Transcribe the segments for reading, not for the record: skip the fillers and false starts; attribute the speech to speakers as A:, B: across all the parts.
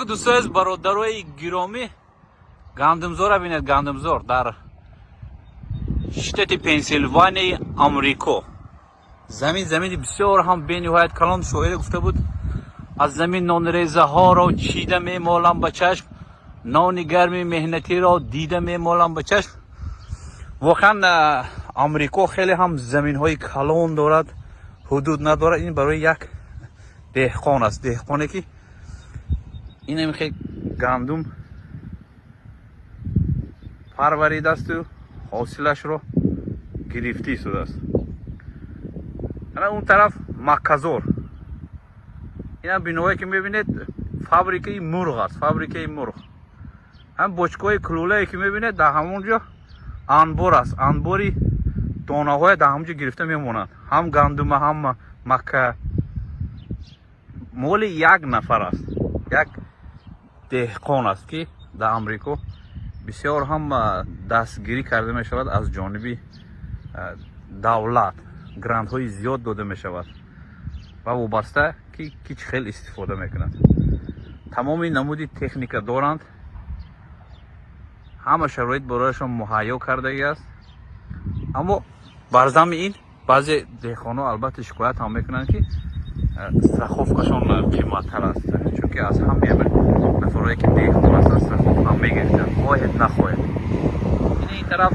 A: Алейкум, дӯстои азиз, бародарои гиромӣ. Гандумзора бинед, гандумзор дар штати Пенсилванияи Амрико. Замин, замини бисёр ҳам бениҳоят калон. Шоире гуфта буд: «Аз замин нонрезаҳоро чида мемолам ба чашм, нони гарми меҳнатиро дида мемолам ба чашм». Воқеан, Амрико хеле ҳам заминҳои калон дорад, ҳудуд надорад. Ин барои як деҳқон аст, деҳқоне ки инам хел гандум парваридасту ҳосилашро гирифтӣ истодааст. Ана он тараф макказор. Инам биноҳое ки мебинед, фабрикаи мурғ аст, фабрикаи мурғ. Ҳам бочкаҳои кулулае ки мебинед, дар ҳамон ҷо анбор аст, анбори донаҳое дар ҳамон ҷо гирифта мемонанд, ҳам гандума, ҳам макка. Моли як нафар аст, як деҳқон аст, ки дар Амрико бисёр ҳам дастгирӣ карда мешавад аз ҷониби давлат, грантҳои зиёд дода мешавад ва вобаста ки чӣ хел истифода мекунад. Тамоми намуди техника доранд, ҳама шароит барояшон муҳайё кардагӣ аст. Аммо бар замми ин баъзе деҳқонҳо албатта шикоят ҳам мекунанд, ки страховкашон қиматтар аст, чунки аз ҳамаи нафарое ки деҳқон ҳастанд, страховка ҳам мегирифтанд, хоҳед нахоҳед. Ин тараф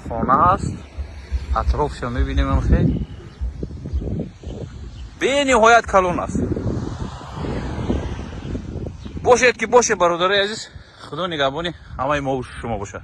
A: хона аст, атрофшо мебинем, хел бениҳоят калон аст. Бошед ки бошед, бародарои азиз, Худо нигаҳбони ҳамаи мо шумо бошад.